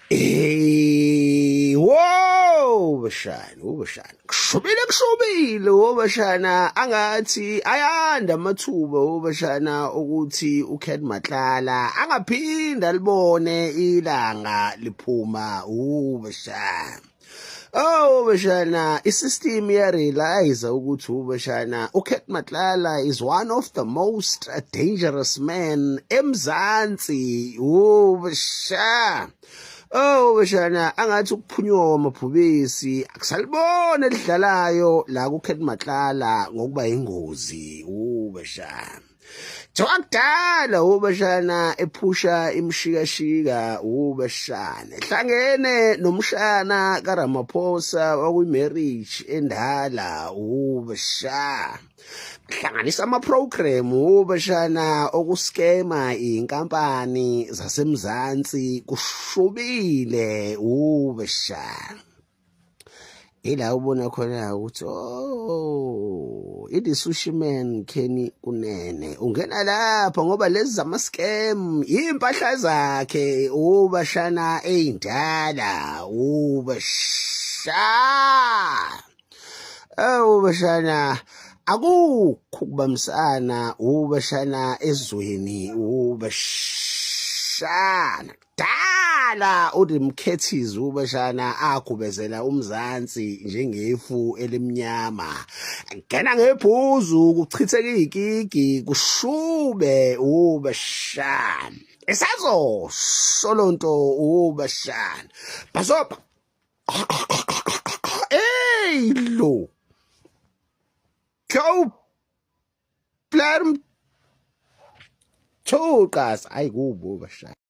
Eh, wo bashana, wo bashana. Kushubile kushubile wo bashana angathi ayanda amathuba wo bashana ukuthi uCat Matlala angaphinda libone ilanga liphuma wo bashana. Oh bashana, isystem iyarealize ukuthi ubashana uCat Matlala is one of the most dangerous men eMzansi. Oh bashana. Oh bashana angathi ukuphunyuka kwamabhubesi akusalibona elidlalayo la kuCat Matlala ngokuba ingozi. Oh bashana. Kuthiwa kudala ubashana ephusha imshikashika ubashana ehlangene nomshana kaRamaphosa wakwi-marriage endala ubashana hlanganisa ama-program ubashana okuskema iy'nkampani zasemzansi kushubile ubashana ila ubona khona ukuthi oh it is sushi man Kenny Kunene ungena lapha ngoba lezi zama scam impahla zakhe ubashana eyindala ubasha oh ubashana akukho ukubambisana ubashana ezweni ubashana Dala uthi mkhethizi ubashana agubezela umzansi njengefu elimnyama. Ngena ngebhuzu kuchitheka izikigi kushube ubashana. Esazo solonto ubashana. Basopa. Hey lo. Go Blerm. Thuqas ayi kubo bashana.